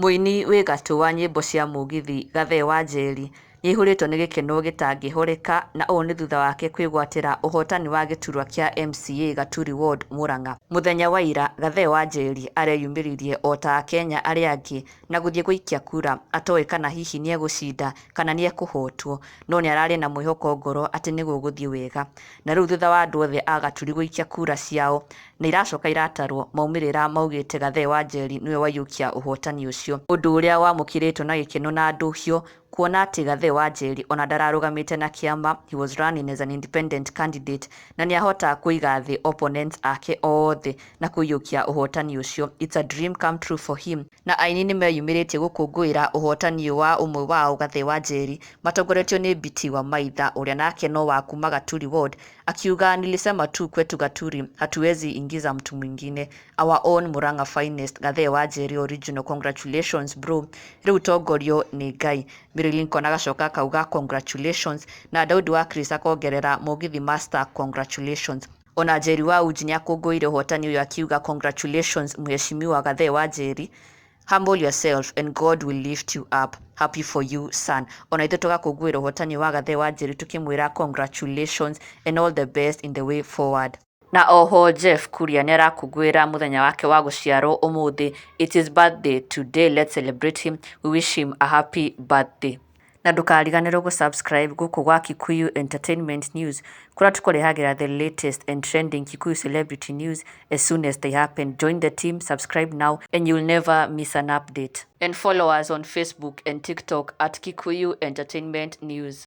Mũini wĩ gatũ wa nyĩmbo cia mũgithi Gathee wa Njeri nĩaihũrĩtwo nĩ gĩkeno gĩtangĩhoreka na ũũ nĩ thutha wake kwĩgwatĩra ũhotani wa gĩturwa kĩa MCA Gaturi Ward, Murang'a. Mũthenya wa ira Gathee wa Njeri areyumĩririe o ta akenya arĩa angĩ na gũthiĩ gũikia kura atoĩ kana hihi nĩegũcinda kana nĩekũhotwo, no nĩararĩ na mwĩhoko ngoro atĩ nĩgũgũthiĩ wega. Na rĩu thutha wa andũ othe a Gaturi gũikia kura ciao na iracoka iratarwo, maumĩrĩra maugĩte Gathee wa Njeri nĩwe waiyũkia ũhotani ũcio, ũndũ ũrĩa wamũkĩrĩtwo na gĩkeno na ndũhio kuona atĩ Gathee wa Njeri ona ndararũgamĩte na kĩama, he was running as an independent candidate, na nĩahota kũiga thĩ opponents ake othe na kũiyũkia ũhotani ũcio. It's a dream come true for him. Na aini nĩmeyumĩrĩtie gũkũngũĩra ũhotani wa ũmwe wao Gathee wa Njeri matongoretio nĩ Biti wa Maitha ũrĩa nake no wa kuma Gaturi Ward, akiuga, "Nilisema tu kwetu Gaturi hatuwezi ingiza mtu mwingine, our own Murang'a finest Gathee wa Njeri original, congratulations bro, rĩu tongorio nĩ Ngai." Mary Lincoln agacoka akauga, "Congratulations," na Daudi wa Chris akongerera, "Mũgithi master, congratulations." Ona Njeri wa Uji nĩakũngũĩire ũhotani ũyũ akiuga, "Congratulations mheshimiwa Gathee wa Njeri, humble yourself and God will lift you up, happy for you son." Ona ithuĩ tũgakũngũĩra ũhotani wa Gathee wa Njeri tukĩmwĩra congratulations and all the best in the way forward. Na oho Jeff Kuria nĩarakũngũĩra mũthenya wake wa gũciarwo ũmũthĩ. It is birthday today, let's celebrate him, we wish him a happy birthday. Na ndũkariganĩrwo gũ-subscribe gũkũ gwa Kikuyu Entertainment News, kũrĩa tũkũrehagĩra the latest and trending Kikuyu celebrity news as soon as they happen. Join the team, subscribe now and you'll never miss an update. And follow us on Facebook and TikTok at Kikuyu Entertainment News.